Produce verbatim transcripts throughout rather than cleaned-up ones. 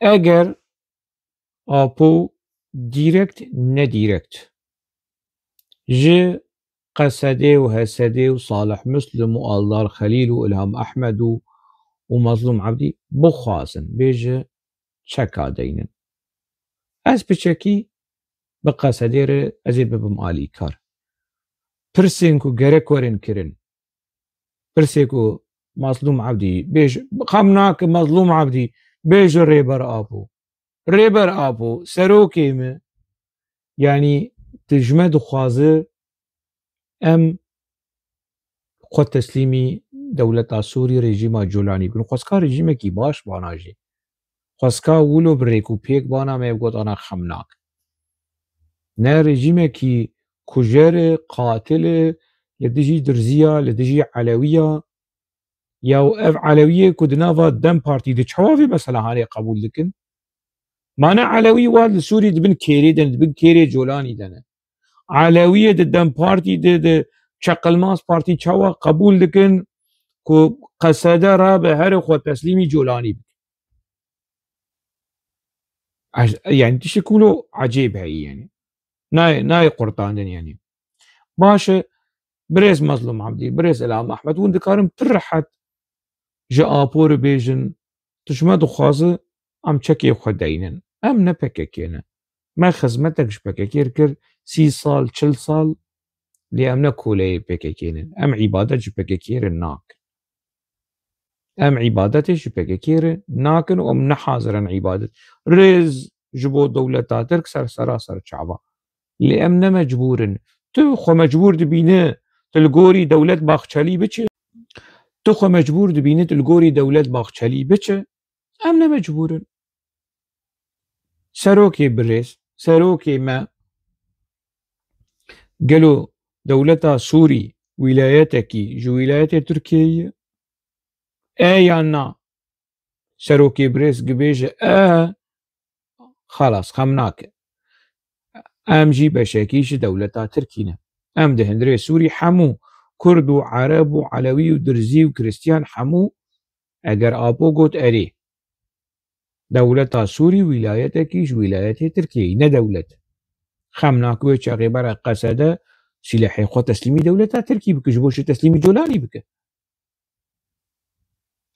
Eger Apo direkt, nedîrekt ji Qesedê û Hesedê û Salih Muslim û Aldar Xelîl û Ilham Ehmed û, û Mazlûm Ebdî bixwazin, bêje çeka deynin. Ez piçekî bi Qesedê re ez ê bibim alîkar. Pirsên ku gerek werin kirin, pirsê ku Mazlûm Ebdî bêje, xem nake Mazlûm Ebdî, bêje Rêber Apo. Rêber Apo, serokê me, yanî tu ji me dixwaze em xwe teslîmî dewleta Sûrî, rejîma Colanî bikin. Xwestka rejîmekî baş bana jî. Xwestka wilo bi rêk û pêk bana me, ev gotana xem nake. Ne rejîmekî kujer e, qatil e, li dijî Dirziya, li dijî Elewiya. Ya ev Elewiyê ku di nava DEM Partî de çawa vê mesela hanê qebûl dikin? Ma ne Elewî wa li Sûrî di bin kêrê de ne, di bin kêrê Colanî de ne. Elewiyê di DEM Partî de, di Çeqilmaz Partî çawa qebûl dikin ku Qesede rabe here xwe teslîmî Colanî bike? Ez, yani tiştek wilo ecêb heyî yani. Nayê, nayê qurtandin yani. Baş e, birêz Mazlûm Ebdî, birêz Îlham Ehmed, hûn dikarin pir rehet ji Apo re bêjin, tu ji me dixwaze em çekê xwe deynin. Em ne P K K ne. Me xizmetek ji P K K re kir, sî sal, çil sal, lê em ne koleyê P K K ne. Em îbadet ji P K K re nakin. Em îbadetê ji P K K re nakin û em ne hazir in îbadet. Rêz ji bo dewleta Tirk ser sera ser çava. Lê em ne mecbûr in. Tu xwe mecbûr dibîne tu li gorî Dewlet Baxçelî biçe. Tu xwe mecbûr dibîne tu li gorî Dewlet Baxçelî biçe. Em ne mecbûr in. Serokê birêz, serokê me, gelo dewleta Sûrî wîlayetekî ji wîlayetê Tirkiyeyê ye? E yan na? Serokê birêz gibêje e, xelas, xem nake. Em jî beşekî ji dewleta Tirkî ne. Em di hundirê Sûrî hemû Kurd û Ereb û Elewî û Dirzî û Kristiyan hemû, eger Apo got erê, dewleta Sûrî wîlayetekî ji wîlayetê Tirkiyeyê, ne dewlet. Xem nake wê çaxê bere Qesede sîlehê xwe teslîmî dewleta Tirkî bike, ji bo çi teslîmî Colanî bike?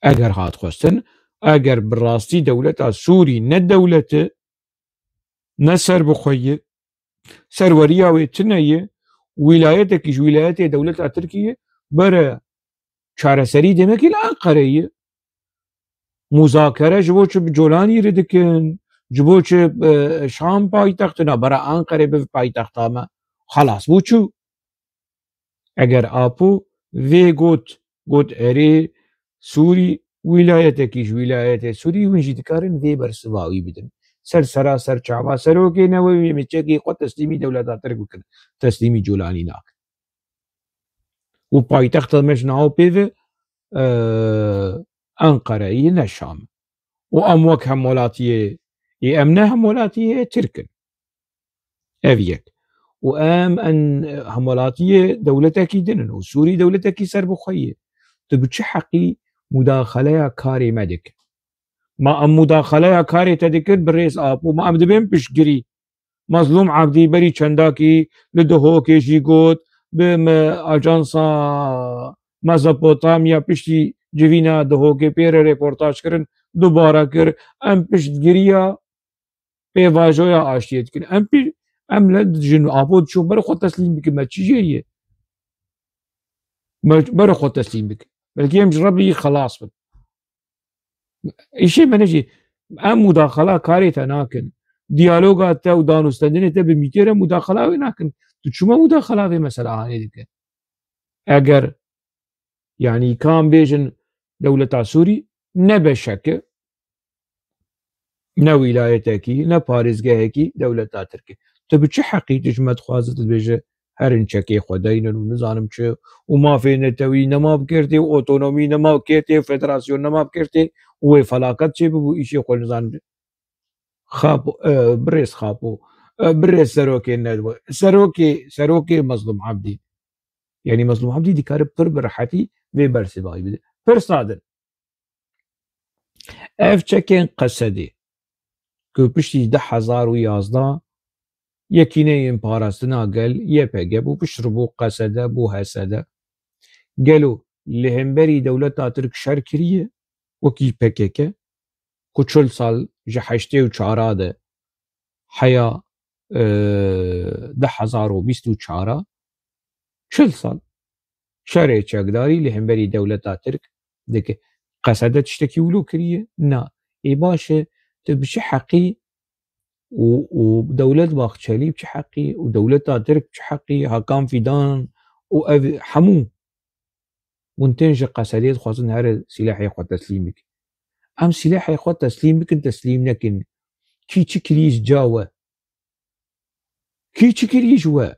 Eger hat xwestin, eger bi rastî dewleta Sûrî ne dewlet e, ne serbixwe ye, serweriya wê tune ye, wîlayetekî ji wîlayetê dewleta Tirkiyê bere çareserî demekî li Enqereyê ye. Muzakere ji bo çi bi Colanî re dikin, ji bo çi, e, Şam paytext, na bera Enqerê bibe paytexta me. Xelas bû çû. Eger Apo vê got, got erê Sûrî wîlayetekî ji wîlayetê Sûrî, hûn jî dikarin vê bersiva wî bidin. Ser sera ser çava serokê newewî, em çekê xwe teslîmî dewleta Tirk bikin, teslîmî Colanî nakin. Û paytexta me ji nav pê ve, e, Enqereyê ne Şam. Û em wek hemwelatiyê, ê em ne hemwelatiyê Tirk in. Ev yek. Û em en hemwelatiyê dewletekî din in û Sûrî dewletekî serbixwe ye. Tu bi çi heqî mudaxeleya karê me dike? Ma em mudaxeleya karê te dikin, birêz Apo, ma em dibên piştgirî. Mazlûm Ebdî berî çendakî li Duhokê jî got, bi me ajansa Mezopotamya piştî civîna Duhokê pê re reportaj kirin, dubare kir, em piştgiriya pêvajoya aştiyê dikin. Em pî-, em li dijin Apo diçûn ber xwe teslîm bikin, me çi jê ye? Me ber xwe teslîm bikin. Belkî em ji Rebbî xelas bin. Îşê me ne jî, em mudaxala karê te nakin. Diyaloga te û danûstendinê te bi mîtê re mudaxala wê nakin. Tu çima mudaxala vê mesela hanê dike? Eger, yanî, kam bêjin dewleta Sûrî ne beşek e, ne wîlayetekî, ne parêzgehekî dewleta Tirk e. Tu bi çi heqî tu ji me dixwaze tu dibêje herin çekê xwe deynin û nizanim çi û mafê netewî nema bi kê tê û otonomî nema bi kê tê û federasyon nema bi kê tê û wê felaket çê bibû, îşê xwe nizanim çi. Xapo, e, birêz Xapo, e, birêz serokê nedwe, serokê, serokê Mezlûm Ebdî. Yanî Mezlûm Ebdî dikare pir bi rehetî vê bersivayî bide. Pir sade. Ev çekên Qesedê, ku piştî du hezar û yazdeh yekîneyên parastina gel, Y P G, bû pişt re bû Q S D, bû H S D. Gelo li hemberî dewleta Tirk şer kiriye, wekî P K K, ku çil sal ji heştê û çar de heya, e, du hezar û bîst û çar, çil sal şerê çekdarî li hemberî dewleta Tirk dike. Q S D tiştekî wilo kiriye? Na. Ê baş e, tu bi çi heqî û, û dewlet Baxçelî bi çi heqî û dewleta Tirk bi çi heqî, Hakan Fîdan û ev hemû hûn tên ji Q S D'yê dixwazin here sîlehê xwe teslîm bikin. Em sîlehê xwe teslîm bikin, teslîm nekin. Kî çi kirî ji ca we? Kî çi kirî ji we?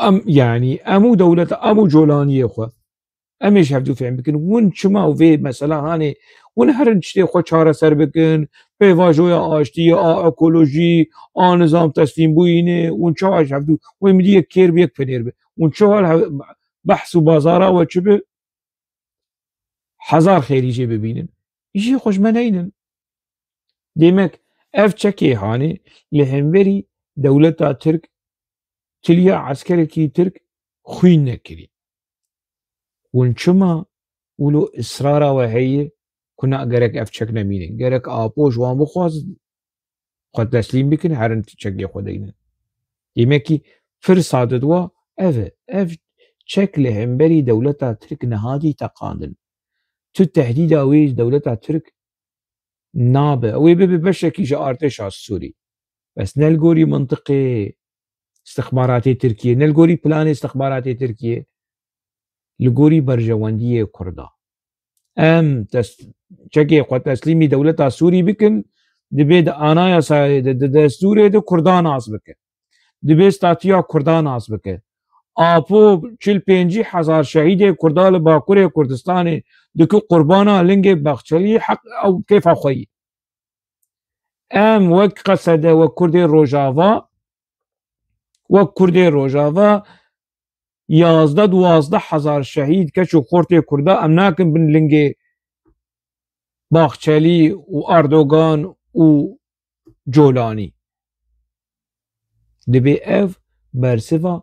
Em, yanî, em û dewleta, em û colaniyê xwe. Em ê ji hevdû fêm bikin. Hûn çima û vê mesela hanê, hûn herin tiştê xwe çareser bikin, pêvajoya aştiyê, a ekolojî, a nizam teslîmbûyînê, hûn çawa ji hevdû, wê milî yek kêr bi yek penêr bi. Hûn çawa li hev-, behs û bazara we çi bi? Hezar xêrî jê bibînin. Îşê xwe ji me neynin. Demek ev çekê hanê li hemberî dewleta Tirk, tiliya eskerekî Tirk xwîn nekirî. Hûn çima wilo israra we heye ku na gerek ev çek nemîne? Gerek Apo ji wan bixwazin, xwe teslîm bikin, herin çekê xwe deynin. Demekî pirsa didwa ev e. Ev çek li hemberî dewleta Tirk niha dî teqandin. Tu tehdîda wê ji dewleta Tirk nabe. Ew ê bibe beşekî ji artêşa Sûrî. Bes ne li gorî mintiqê istixbaratê Tirkiyê, ne li gorî planê istixbaratê Tirkiyê, li gorî berjewendiyê Kurda. Em tes-, çekê xwe teslîmî dewleta Sûrî bikin, dibê di anayasayê de, di destûrê de Kurda nas bike. Dibê statuya Kurda nas bike. Apo çil pêncî hezar şehîdê Kurda li Bakurê Kurdistanê dike qurbana lingê Baxçelî, heq ew kêfa xwe yî. Em wek Q S D, wek Kurdê Rojava, wek Kurdê Rojava, yazdeh duwazdeh hezar şehîd, keç û xortê Kurda em nakin bin lingê Baxçelî û Erdogan û Colanî. Dibê ev bersiva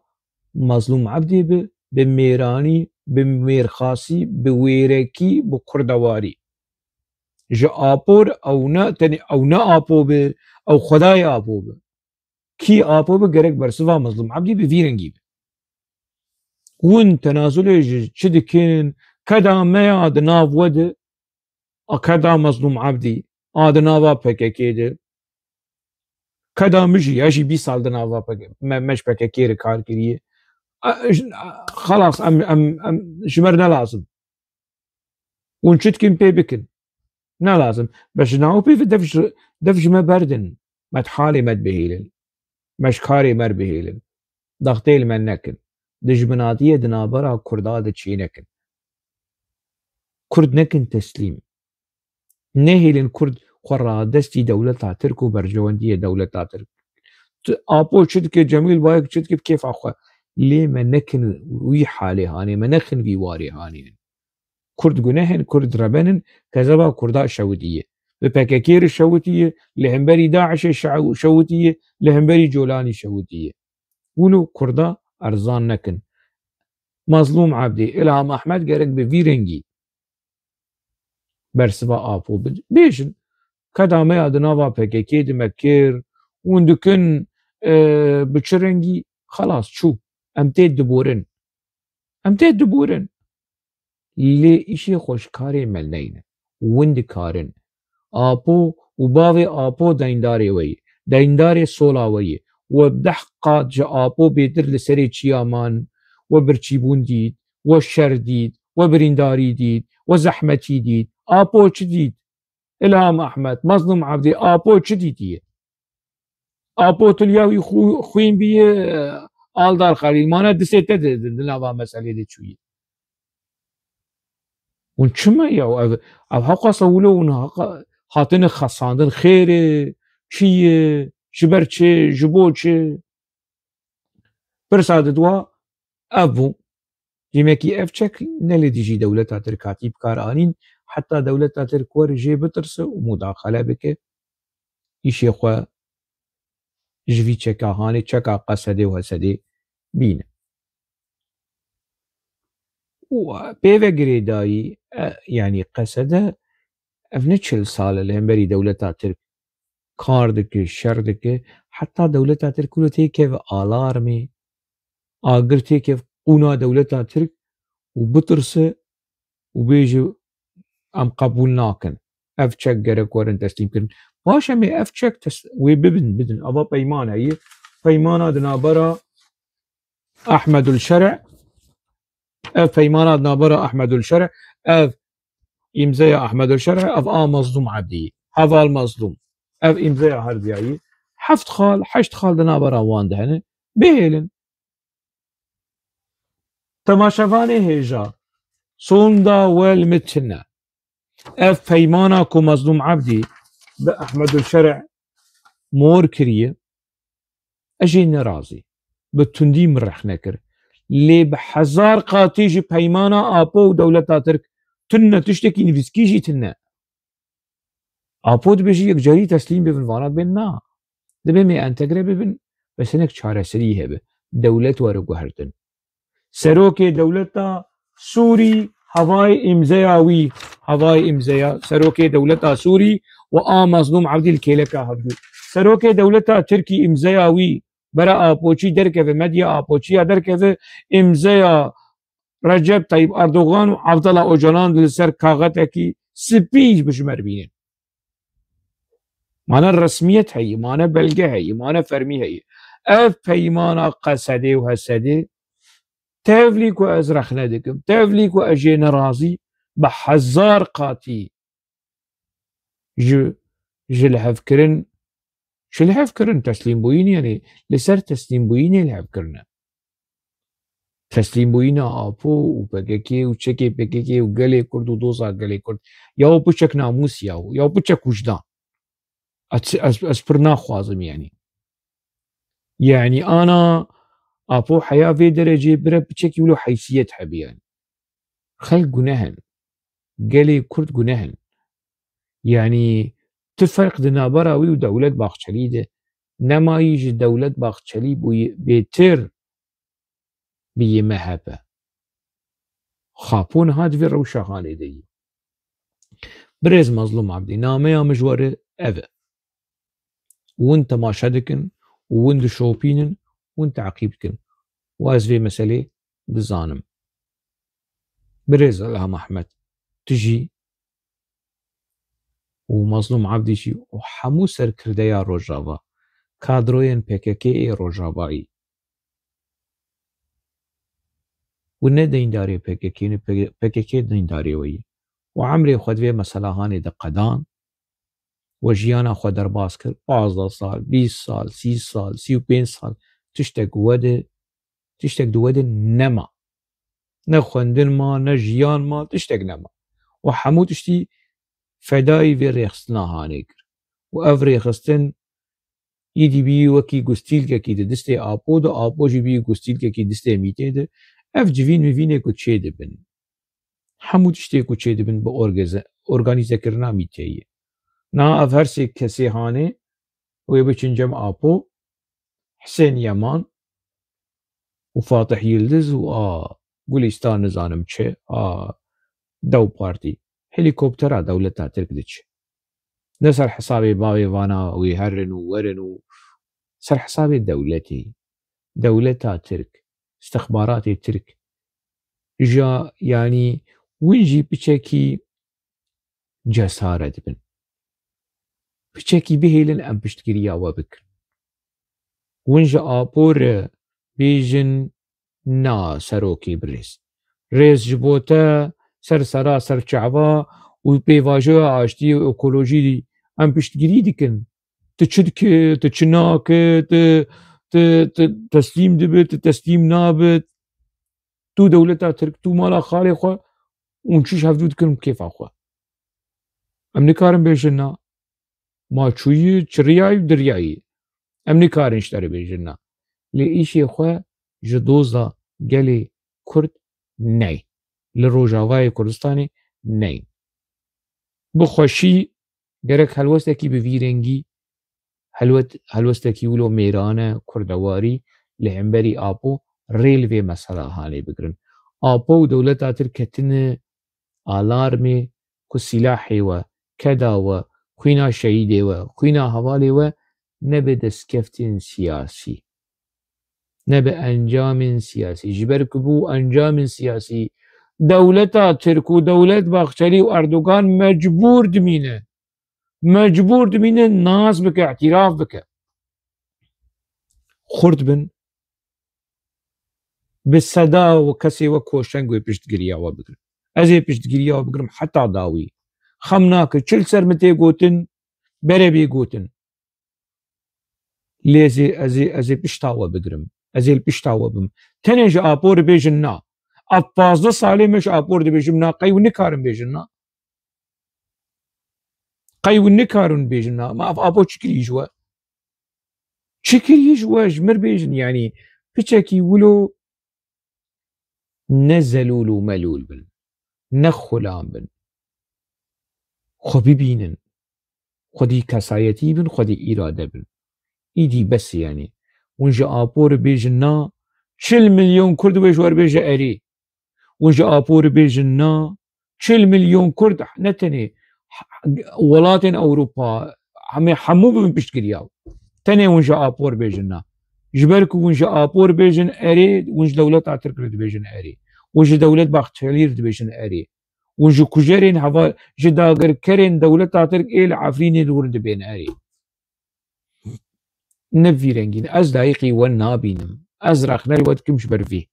Mazlûm Ebdî bi, bi mêranî, bi mêrxasî, bi wêrekî, bi kurdewarî. Ji Apo re ew ne, tenê ew ne Apo bi, ew xwedayê Apo bi. Kî Apo bi gerek bersiva Mazlûm Ebdî bi vî rengî bi. Hûn tenazulê ji çi dikin? Keda me ya di nav we de, a keda Mazlûm Ebdî, a di nava P K K de. Keda min jî, ez jî bîst sal di nava P K K, me, me ji P K K re kar kiriye. A, j-, a, xelas, em, em, em, ji me re ne lazim. Hûn çi dikin pê bikin. Ne lazim. Be ji nav pê ve dev ji, dev ji me berdin. Me di halê me dibihêlin. Me ji karê me re bihêlin. Daxtê li me nekin. Dijminatiyê di navbera Kurda de çê nekin. Kurd nekin teslîm. Nehêlin Kurd xwe radestî dewleta Tirk û berjewendiyê dewleta Tirk. Tu Apo çi dike, Cemîl Bayik çi dike, bi kêfa xwe. Lê me nekin wî halê hanê, me nexin vî warê hanê. Kurd guneh in, Kurd reben in, kezeba Kurda şewitiye. Bi P K K re şewitiye, li hemberî DAIŞê şew-, şewitiye, li hemberî Colanî şewitiye. Wilo Kurda erzan nekin. Mazlûm Ebdî, Îlham Ehmed gerek bi vî rengî bersiva Apo bin. Bêjin, keda me ya di nava P K K de me kir, hûn dikin, e, bi çi rengî? Xelas, çû. Em tê diborin. Em tê diborin. Lê îşê xwe ji karê me neyne. Win dikarin. Apo û bavê Apo deyndarê we ye. Deyndarê sola we ye. We bi deh qat ji Apo bêtir li serê çiya man. We birçîbûn dît. We şer dît. We birîndarî dît. We zehmetî dît. Apo çi dît? Îlham Ehmed, Mazlûm Ebdî, Apo çi dîtiye? Apo tiliya wî xu-, xwîn biye, Aldar Xelîl mane, disê te di, di, di nava meselê de çûye. Hûn çima ya? Ev, ev heqasa wilo hûn heqa-, hatine xesandin, xêr e, çi ye, ji ber çi, ji bo çi? Pirsa didwa ev bû. Demekî ev çek ne li dijî dewleta Tirk hatî bi kar anîn, heta dewleta Tirk were jê bitirse û mudaxele bike. îşê xwe ji vî çeka hanê, çeka Qesedê û Hesedê bîne. Û pê ve girêdayî, e, yanî Qesede ev ne çil sal e li hemberî dewleta Tirk kar dike, şer dike, heta dewleta Tirk wilo têkeve alarmê, agir têkev qûna dewleta Tirk û bitirse û bêje, em qebûl nakin. Ev çek gerek werin teslîm kirin. Baş em ê ev çek tes-, wê bibin, bidin. Ava peyman heye. Peymana di navbera Ahmedul Şer'e, ev peymana di navbera Ahmedul Şer'e, ev îmzeya Ahmedul Şer'e, ev a Mazlûm Ebdî. Heval Mazlûm. Ev îmzeya her diyayî. Heft xal, heşt xal di navbera wan de hene. Bihêlin. Temaşevanê hêja, sonda wel mi tune. Ev peymana ku Mazlûm Ebdî bi Ehmedul Şer'e mor kiriye, ez jê nerazî. Bi tundî min rexne kir. Lê bi hezar qatî ji peymana Apo û dewleta Tirk tune, tiştekî nivîskî jî tune. Apo dibêje yekcarî teslîm bibin, vana dibên na. Dibê me entegre bibin, bes hinek çareserî hebe. Dewlet were guhertin. Serokê dewleta Sûrî, hevayê îmzeya wî, hevayê îmzeya serokê dewleta Sûrî û a Mazlûm Ebdî li kêleka hevdû. Serokê dewleta Tirkî îmzeya wî bera Apoçî derkeve, medya Apoçiya derkeve, îmzeya Recep Tayyip Erdogan û Abdullah Ocalan li ser kaxetekî spî bi ji me re bînin. Mane resmiyet heye, mane belge heye, mane fermî heye. Ev peymana Qesedê û Hesedê, tevlî ku ez rexne dikim, tevlî ku ez jê nerazî, bi hezar qatî ji, ji lihevkirin, ji lihevkirin, teslîmbûyîn, yanî li ser teslîmbûyînê lihevkirine. Teslîmbûyîna Apo û P K K û çekê P K K û gelê Kurd û doza gelê Kurd. Ya piçek namûs ya, ya piçek wijdan. Ez, ez, ez pir naxwazim, yanî. Yanî ana Apo heya vê derecê bire piçekî wilo heysiyet hebe, yanî. Xelk guneh in. Gelê Kurd guneh in. Yanî ti ferq di navbera wî û Dewlet Baxçelî de nemayî, ji Dewlet Baxçelî bûyî bêtir bûyî M H P. Xapo niha di vê rewşa hanê de yî. Birêz Mazlûm Ebdî, nameya min ji we re ev e. Hûn temaşe dikin û hûn dişopînin, hûn teqîb dikin. Û ez vê meselê dizanim. Birêz Ilham Ehmed, tu jî û Mazlûm Ebdî jî û hemû serkirdeya Rojava, kadroyên P K K ê Rojavayî, û ne deyndarê P K K ne, P K K deyndarê we yî. Û emrê xwe di vê meselahanê de qedan, we jiyana xwe derbas kir, pazdeh sal, bîst sal, sî sal, sî û pênc sal, tiştek we de, tiştek di we de nema. Ne xwendin ma, ne jiyan ma, tiştek nema. Û hemû tiştî fedayî vê rêxistina hanê kir. Û ev rêxistin îdî bî wekî gustîlkekî di distê Apo de, Apo jî bî gustîlkekî distê Mîtê de. Ev civîn mivînê ku çê dibin. Hemû tiştê ku çêdibin bi orgeze-, organîzekirina Mîteyê. Niha ev her sê kesê hanê wê biçin cem Apo, Hisên Yeman û Fatih Yildiz û a Gulistan nizanim çi, a Dew Partî. Helîkoptera dewleta Tirk diçe. Ne ser hesabê bavê vana wê herin û werin û ser hesabê dewletê. Dewleta Tirk, istixbaratê Tirk. Ja, yanî win jî piçekî cesaret bin. Piçekî bihêlin em piştgiriya we bikin. Win ji Apo re bêjin, na serokê birêz. Rêz ji bo te, ser sera, ser çava û pêvajoya aştiyê û ekolojî em piştgirî dikin. Tu çi dike, tu çi nake, tu, tu, tu teslîm dibe, tu teslîm nabe. Tu dewleta Tirk, tu mala xalê xwe, hûn çi ji hevdû dikin bi kêfa xwe. Em nikarin bêjin na. Ma çûyî, çiriyayî û diriyayî. Em nikarin ji te re bêjin na. Lê îşê xwe ji doza gelê Kurd neyê. Li Rojavayê Kurdistanê neyê. Bi xweşî gerek helwestekî bi vî rengî Helwet, helwestekî wilo mêrane, kurdewarî li hemberî Apo rê li vê mesela hanê bigirin. Apo û dewleta Tirk ketine alarmê ku sîlahê we, keda we, xwîna şehîdê we, xwîna hevalê we nebe destkeftên siyasî, nebe encamên siyasî. Ji ber ku bû encamên siyasî, dewleta Tirk û dewlet Baxçelî û Erdogan mecbûr dimîne. Mecbûr dimîne nas bike, îtiraf bike. Xurt bin, bi seda û kesê wek Hoşeng wê piştgiriya we bigirim. Ez ê piştgiriya we bigirim heta dawî. Xem nake, çi li ser min tê gotin, bere bê gotin. Lê ez ê, ez ê, ez ê pişta we bigirim. Ez ê li pişta we bim. Tenê ji Apo re bêjin na. Ev pazdeh salê me ji Apo re dibêjim na. Qey hûn nikarin bêjin na. Qey hûn nikarin bêjin na. Ma ev Apo çi kirî ji we? Çi kirî ji we, ji mir bêjin, yanî piçekî wilo ne zelûl û melûl bin, ne xulam bin. Xwe bibînin. Xwedî kesayetî bin, xwedî îrade bin. Îdî bes e, yanî. Hûn ji Apo re bêjin na, çil milyon Kurd wê ji we re bêje erê. Hûn ji Apo re bêjin na, çil milyon Kurd, ne tenê welatên Ewropa, hemê hemû bibin piştgiriya. Tenê hûn ji Apo re bêjin na. Ji ber ku hûn ji Apo re bêjin erê, hûn ji dewleta Tirk re dibêjin erê. Hûn ji dewlet Baxçelî re dibêjin erê. Hûn ji kujerên heva, ji dagirkerên dewleta Tirk ê li Efrînê dûr dibên erê. Ne vî rengîn. Ez layiqî we nabînim. Ez rexneyê we dikim ji ber vî.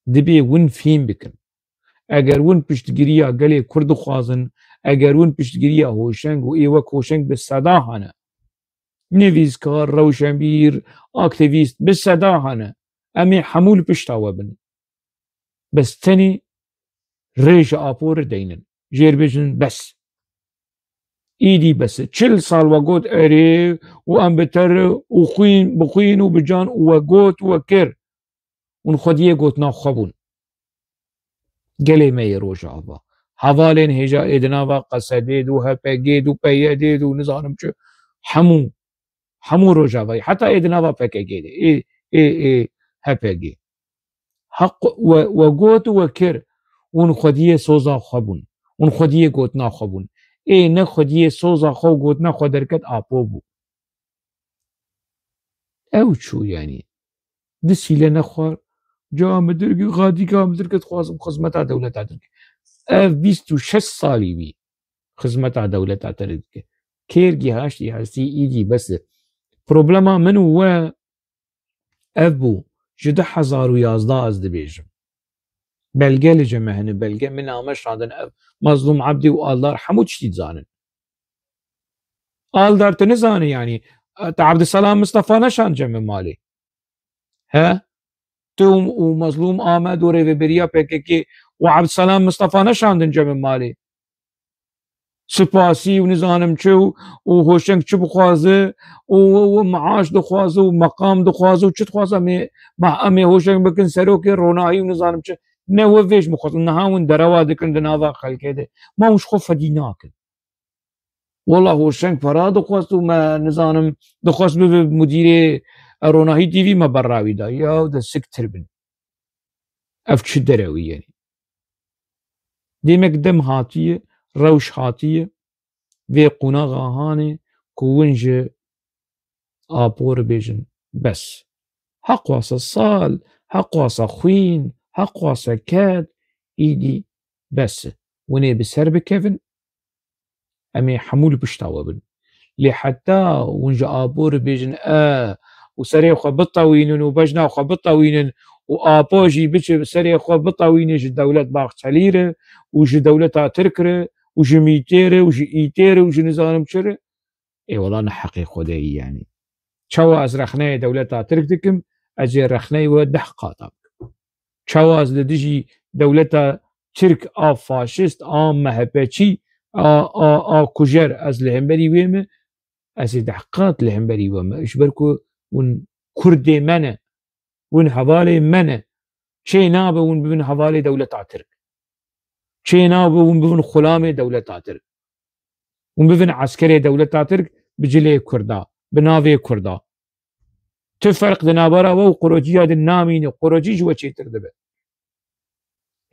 Dibê win fîm bikin. Eger win piştgiriya gelê Kurd dixwazin, eger win piştgiriya Hoşeng û ê wek Hoşeng bi seda hene, nivîskar, rewşenbîr, aktîvîst bi seda hene, em ê hemû li pişta we bin. Bes tenê rê ji Apo re deynin. Jê re bêjin bes. Îdî bes e. Çil sal we got erê û em bi ter û xwîn, bi xwîn û bi can û we got we kir. Hûn xwediyê gotina xwe bûn. Gelê me yê Rojava. Hevalên hêja ê di nava Qesedê de û H P G de û P Y D de û nizanim çi, hemû, hemû Rojavayê, heta ê di nava P K G de, ê, ê, ê H P G. Heq we, we got û we kir. Hûn xwediyê soza xwe bûn. Hûn xwediyê gotina xwe bûn. Ê ne xwediyê soza xwe û gotina xwe derket Apo bû. Ew çû, yanî. Di sîle nexwar, ca min dirgî, xadîka min dirgî, dixwazim xizmeta dewleta Tirk. Ev bîst û şeş salî wî xizmeta dewleta Tirk dike. Kêr gihaştî hestî, îdî bes e. Problema min û we ev bû. Ji du hezar û yazdeh ez dibêjim. Belge li cem me hene, belge min name şandin ev. Mazlûm Ebdî û Aldar hemû tiştî dizanin. Aldar, tu nizanî, yanî, te Abdulselam Mustafa neşand cem min malê. He? Tu û Mazlûm Amed û rêveberiya P K K û Abdulselam Mustafa neşandin cem min malê. Spasî û nizanim çi û, û Hoşeng çi bixwaze û, û, û maaş dixwaze û meqam dixwaze û çi dixwaze, em ê, ma, em ê Hoşeng bikin serokê ronahî û nizanim çi. Ne we vê ji min xwestin, niha hûn derewa dikin di nava xelkê de. Ma hûn ji xwe fedî nakin. Wela Hoşeng para dixwest û me nizanim dixwest bibe mudîrê Ronahî T V, me berra wî da. Ya de siktir bin. Ev çi derewî ye? Demek dem hatiye, rewş hatiye, vê qonaxa hanê ku win ji Apo re bêjin bes. Heq wasa sal, heq wasa xwîn, heq wasa ked, îdî bes e. Winê bi ser bikevin, em ê hemû li pişta we bin. Lê heta hûn ji Apo re bêjin e û serê xwe bitewînin û bejna xwe bitewînin û Apo jî biçe bi serê xwe bitewîne ji dewlet Baxçelî re û ji dewleta Tirk re û ji Mîtê re û ji Îtê re û ji nizanim çi re, ê wela ne heqê xwe de yî, yanî. Çawa ez rexneyê dewleta Tirk dikim, ez ê rexneyê we deh qata bikim. Çawa ez li dijî dewleta Tirk a faşist, a MHPçî, a, a, a kujer, ez li hemberî wê me, ez ê deh qat li hemberî we me. Ji ber ku hûn Kurdê me ne, hûn hevalê me ne. Çê nabe hûn bibin hevalê dewleta Tirk. Çê nabe hûn bibin xulamê dewleta Tirk. Hûn bibin eskerê dewleta Tirk bi cilê Kurda. bi navê Kurda. Tu ferq di navbera we û qurociya de namîne, quroci ji we çêtir dibe.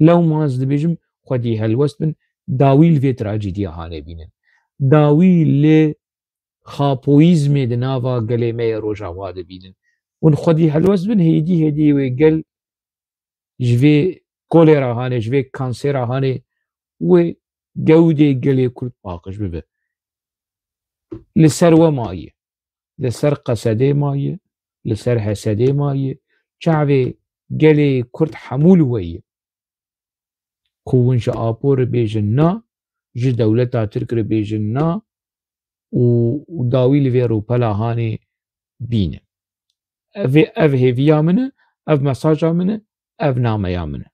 Lewma ez dibêjim, xwedî helwest bin, dawî li vê trajediya hanê bînin. Dawî li xapoyîzmê di nava gelê me yê Rojava de bînin. Hûn xwedî helwest bin, hêdî hêdî wê gel ji vê kolera hanê, ji vê kansera hanê wê gewdê gelê Kurd paqij bibe. Li ser we maye, li ser Qesedê maye, li ser Hesedê maye, çavê gelê Kurd hemû li we ye. Ku hûn ji Apo re bêjin na, ji dewleta Tirk re bêjin na û, û dawî li vê rûpela hanê bîne. Ev, ev hêviya min e, ev mesaja min e, ev nameya min e.